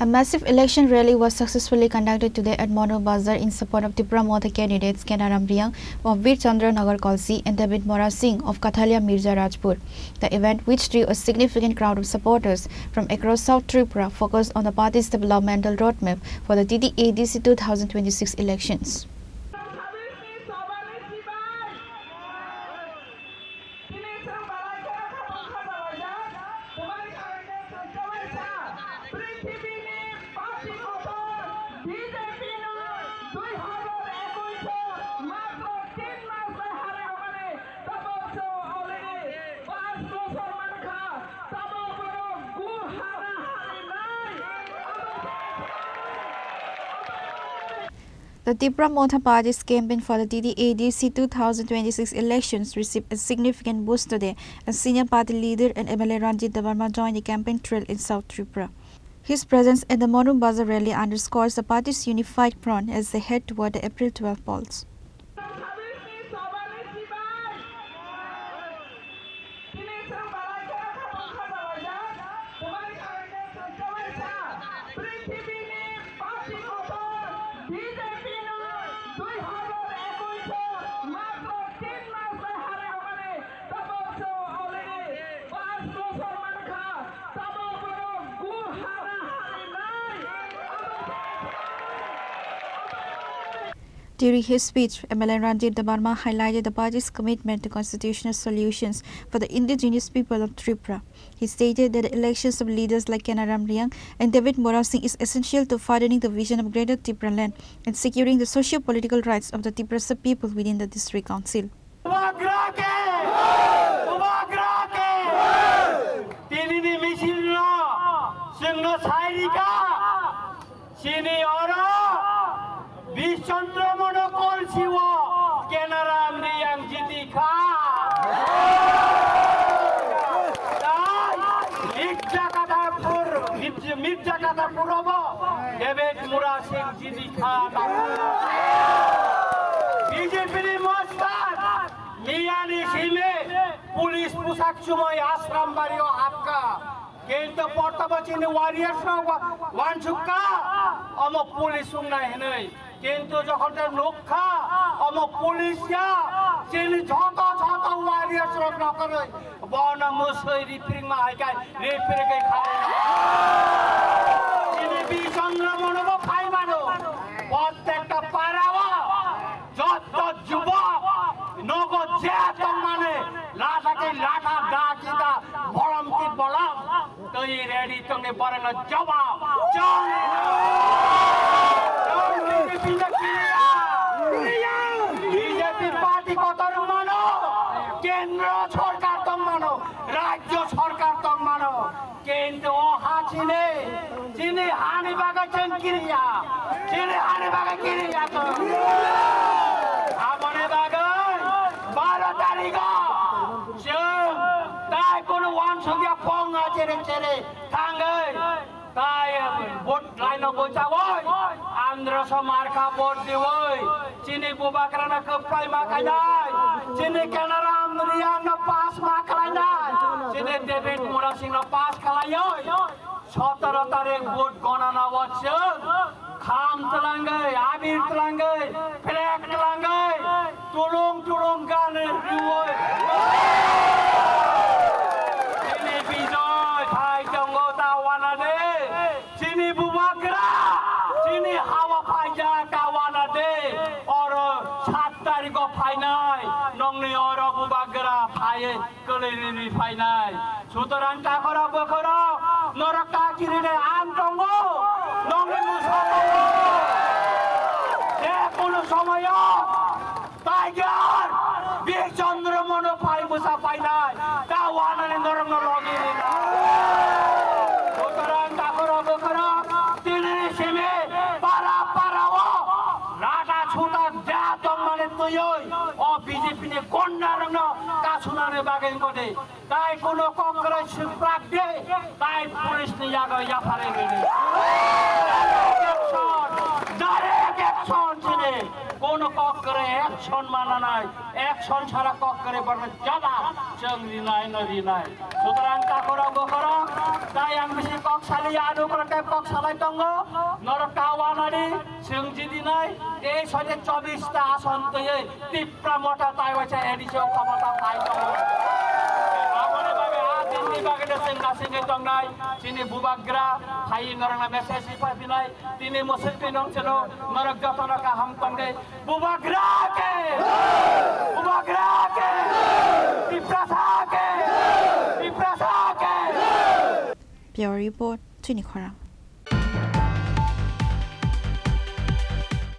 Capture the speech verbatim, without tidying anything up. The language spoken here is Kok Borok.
A massive election rally was successfully conducted today at Monu Bazar in support of Tipra Motha candidates Kanaram Reang of Bir Chandra Nagar Kalsi and David Mora Singh of Kathalia Mirza Rajpur. The event, which drew a significant crowd of supporters from across South Tripura, focused on the party's developmental roadmap for the T T A D C two thousand twenty-six elections. Tini chwng belai kheno khatung kha jalaijak, bwmani karwi khe chwng kwlaisa prithibi ni party kotor B J P no dui hazar ekush o matro tin mas bai harwi hwnmani tabuk chwng already panch bosor mankha, tabuk borok gu hara harinai. The Tipra Motha Party's campaign for the T T A D C two thousand twenty-six elections received a significant boost today as senior party leader and M L A Ranjit Debbarma joined the campaign trail in South Tripura. His presence at the Monu Bazar rally underscores the party's unified front as they head toward the April twelve polls. Tini chwng belai kheno khatung kha jalaijak, bwmani karwi khe chwng kwlaisa prithibi ni party kotor B J P no dui hazar ekush o matro tin mas bai harwi hwnmani tabuk chwng already panch bosor mankha, tabuk borok gu hara harinai. During his speech, M L A Ranjit Debbarma highlighted the party's commitment to constitutional solutions for the indigenous people of Tripura. He stated that the elections of leaders like Kanaram Reang and David Mora Singh is essential to furthering the vision of Greater Tipraland and securing the socio-political rights of the Tiprasa people within the district council. Bubagra ke! Bubagra ke! Tini ni misil no chwngno sai rikha. Chini oro Bishchandra Manu Kolsi o Kanaram Reang jiti kha. Tai Mirza Katapur, Mirza, Mirza Katapur obo David Mora Singh jiti kha. B J P ni mostar miyani simi police pusak chumui Ashram Bari o hapkha. Kintu portabo chini warriors rok wansukha, omo police wngnai hinui. Kintu jokhon te nukha, omo police ya, chini joto joto warriors rok nokoroi, bono musui ripringma hai kai, ripringwi kharwi. Chini Bishchandra Manu bo phai mano, prottekta para o, joto jubok, nogo je tongmani, latha ki latha, da ki da, bolom ki bolom. Twi ready tongni borokno jawab. Chwng, chwng B J P no kiriya. B J P party kotor mano. Kendro sorkar tong mano. Rajyo sorkar tong mano. Kintu o ha chini, chini hani bagwi chwng kiriya. Chini hani bagwi kiriya chwng. Aboni bagwi baro tarigo. Chwng tai kono wansukya ponga chere chere thangwi tai vote laino bwchawi Androso marka vote diwi chini bubagrano kwplai ma khainai, chini Kanaram Reangno pass ma khlainai, chini David Murasingno pass khlaiwi sotoro tarik vote gonana o chwng kham twlangwi, abir twlangwi, flag twlangwi, tulung tulung gan rwwi. Chini bijoy phai tongo ta wana de. Chini bubagra, chini hawa phaijak ta wana de. Oro sat tarigo phainai, nongni oro bubagra phai. Kwlwi rini phainai. Sutorang takhorok bokhorok norok ta kirinai ang tongo. Nongni bwskango je kono somoyo Tiger Bir Chandra Mono phai bwsa phainai. Ta wanani norokno logi rinai. Sutorang takhorok bokhorok tini simi para para o rata suta ja tongmani twiwi o B J P ni konda rokno kasunani bagwi wngkha de. Tai kono Congress swprak de, tai police ni yago yapharwi rwdi. Direct action, direct action chini. Kono Kok kwrwi action mananai, action sara kok kwrwi borno jawab chwng rinai no rinai. Sutrang takhorok bokhorok, tai ang bisi kok saliya, anukurok kok salai tongo, norok kawanari, chwng jidinai, tei soite chobbish ta ason twiwi Tipra Motha tai waisa A D C o khomota pai tongo. Aboni bagwi a dinni bagwi no chwng nasingwi tongnai, chini bubagra, phai norokno message rwphai phinai, tini mwswk twi nong chwngno norok jotono kaham tongdi. Bubagra ke! Bubagra ke! Tiprasa ke! Tiprasa ke! Bureau Report, Chini Khorang.